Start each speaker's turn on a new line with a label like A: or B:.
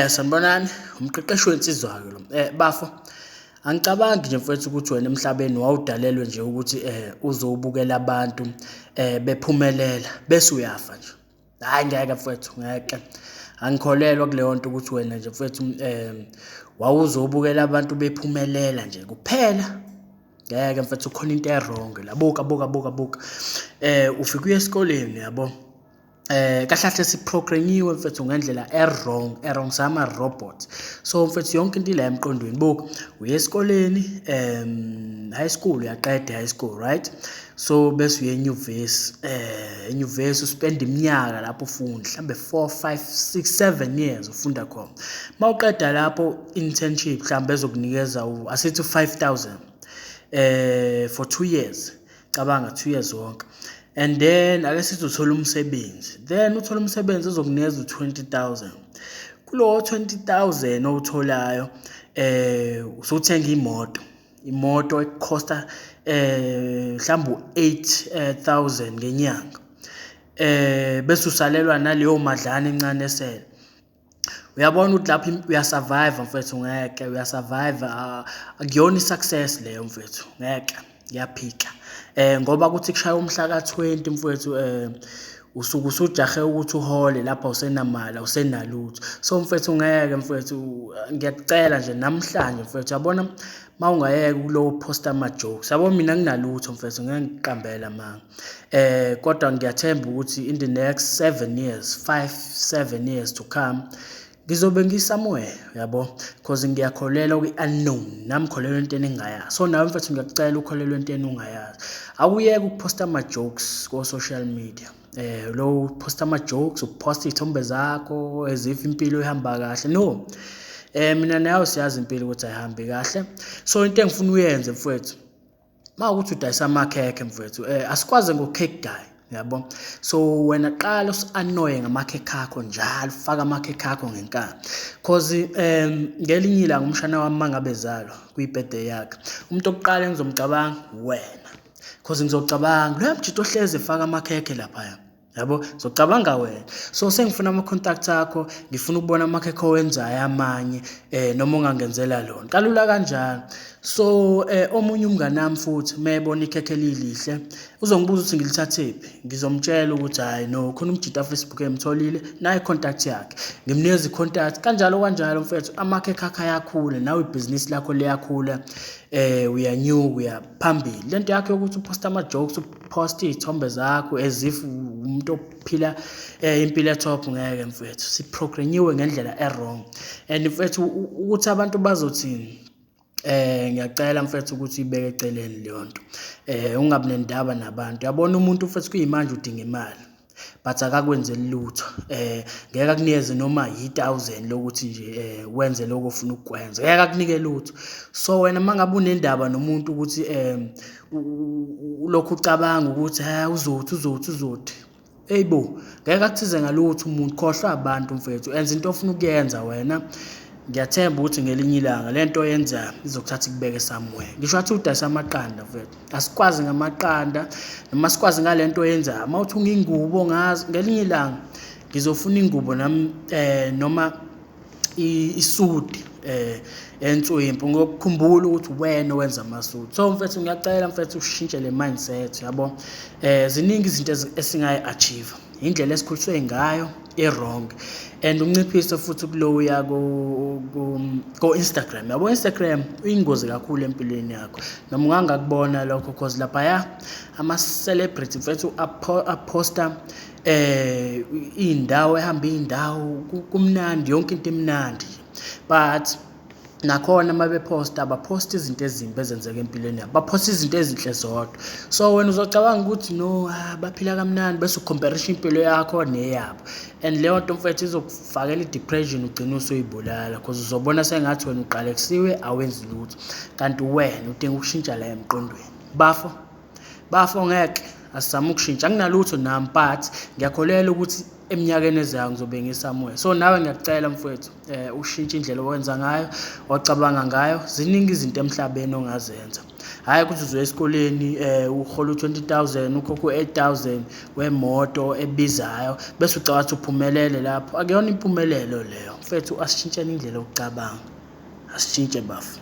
A: Sanibonani, umqeqeshi wensizwa-ke lo. Bafo, angicabangi nje mfowethu ukuthi wena emhlabeni wawudalelwe nje ukuthi uzobukela abantu bephumelela bese uyafa nje. Hhayi ngeke mfowethu, ngeke. Angikholelwa kuleyo nto ukuthi wena nje mfowethu wawuzobukela abantu bephumelela nje kuphela. Ngeke mfethu, khona into e-wrong la. Buka, buka, buka, buka. Ufike uye esikoleni yabo. Kahle kahle siprogrammiwe mfethu ngendlela e-wrong, e-wrong sama-robot. So mfethu yonke into ila emqondweni. Buka, uye esikoleni, high school uyaqeda high school, right? So bese uye enyuvesi, enyuvesi uspend iminyaka lapho ufunda, mhlambe 4, 5, 6, 7 years ufunda khona. Mawuqeda lapho internship mhlambe ezokunikeza asithi 5000 for 2 years. Cabanga 2 years wonke. And then ake sithi uthola umsebenzi. Then uthola umsebenzi ozokunikeza u-20,000. Kulowo 20,000 owutholayo usuthenga imoto. Imoto ekukhosta mhlawumbe u-8,000 ngenyanga. Bese usalelwa naleyo madlana encane esele. Uyabona ukuthi lapho uyasurvive mfethu, ngeke uyasurvive, akuyona i-success leyo mfethu, ngeke ngiyaphika. Ngoba kuthi kushaya umhla ka-20 mfowethu, usuke usujahe ukuthi uhole lapho awusenamali, awusenalutho. So mfethu ngeke mfethu, ngiyakucela nje namhlanje mfethu, uyabona mawungayeka ukuloku uphosta ama-jokes, yabo mina anginalutho mfethu, ngeke ngikuqambele amanga. Kodwa ngiyathemba ukuthi in the next 7 years, 5, 7 years to come, ngizobe ngi-somewhere yabo, cause ngiyakholelwa kwi-unknown, nami ngikholelwa entweni engingayazi. So nawe mfethu ngiyakucela ukholelwe entweni ongayazi. Awuyeke ukuphosta ama-jokes ko-social media. Lo uphosta ama-jokes, uphosta iy'thombe zakho as if impilo ihamba kahle. No, mina nawe siyazi impilo ukuthi ayihambi kahle. So into engifuna uyenze mfowethu, mawukuthi udayisa amakhekhe mfowethu, asikwazi ngo-cake guy, yabo. So wena qala usi-annoye ngamakhekhe akho njalo, ufake amakhekhe akho ngenkani. Cause ngelinye ilanga umshana wami mangabe ezalwa kwi-birthday yakhe, umuntu okuqala engizomcabanga wena. Cause ngizocabanga loya mjito ohlezi efaka amakhekhe laphaya. Yabo, ngizocabanga wena. So sengifuna ama-contact akho, ngifuna ukubona amakhekhe owenzayo amanye, noma ongangenzela lona. Kalula kanjalo. So omunye umngani wami futhi mayebona ikhekhe elilihle, uzongibuza ukuthi ngilithathephi. Ngizomtshela ukuthi hhayi no, khona umjita Facebook engimtholile, nayi i-contact yakhe. Ngimnikeza i-contact, kanjalo kanjalo mfethu, amakhekhe akho ayakhula, nawe ibhizinisi lakho liyakhula, uyanyuka uya phambili. Lento yakho yokuthi uphoste ama-jokes, uphoste iy'thombe zakho as if umuntu ophila impilo e-top, ngeke mfethu. Siprogrammiwe ngendlela e-wrong. And mfethu ukuthi abantu bazothini, ngiyacela mfethu ukuthi uyibeke eceleni leyo nto. Ungabi nendaba nabantu. Uyabona umuntu mfethu kuyimanje udinga imali, but akakwenzeli lutho. Ngeke akunikeze noma yi-1000 lokuthi nje wenze lokho ofuna ukukwenza. Ngeke akunike lutho. So wena mangabe unendaba nomuntu ukuthi ulokhu ucabanga ukuthi ha uzothi uzothi uzothi. Eyibo, ngeke akuthize ngalutho umuntu, khohlwa abantu mfethu. Enza into ofuna ukuyenza wena. Ngiyathemba ukuthi ngelinye ilanga lento oyenzayo izokuthatha ikubeke somewhere. Ngisho athi udayisa amaqanda mfethu. Asikwazi ngamaqanda noma sikwazi ngalento oyenzayo. Uma uthunga ingubo ngazi ngelinye ilanga ngizofuna ingubo nami noma isudi enswempu, ngokukhumbula ukuthi wena owenza amasudi. So mfethu ngiyacela mfethu ushintshe le mindset yabo. Ziningi izinto esingayi-achieve, indlela esikhuliswe ngayo i-wrong. And unciphise futhi kuloya ko-Instagram yabo. Instagram uyingozi kakhulu empilweni yakho, noma ungangakubona lokho, cause laphaya ama-celebrity mfethu aphosta iy'ndawo, ehamba iy'ndawo, kumnandi, yonke into imnandi. But nakhona uma bephosta, abaphosti izinto ezimbi ezenzeka empilweni yabo, baphosta izinto ezinhle zodwa. So wena uzocabanga ukuthi no, baphila kamnandi, bese ucomparisha impilo yakho neyabo. And leyo nto mfethu izokufakela i-depression, ugcine usuyibulala, cause uzobona sengathi wena uqalekisiwe, awenzi lutho. Kanti wena udinga ukushintsha la emqondweni. Bafo, bafo ngeke, asizame ukushintsha, anginalutho nami, but ngiyakholelwa ukuthi eminyakeni ezayo ngizobe ngi-somewhere. So nawe ngiyakucela mfowethu, ushintshe indlela owenza ngayo, ocabanga ngayo. Ziningi izinto emhlabeni ongazenza. Hhayi ukuthi uzoya esikoleni uhola u-20,000, ukhokhe u-8,000 wemoto ebizayo bese ucabanga ukuthi uphumelele lapho. Akuyona impumelelo leyo. Mfethu, asishintsheni indlela yokucabanga, asishintshe bafo.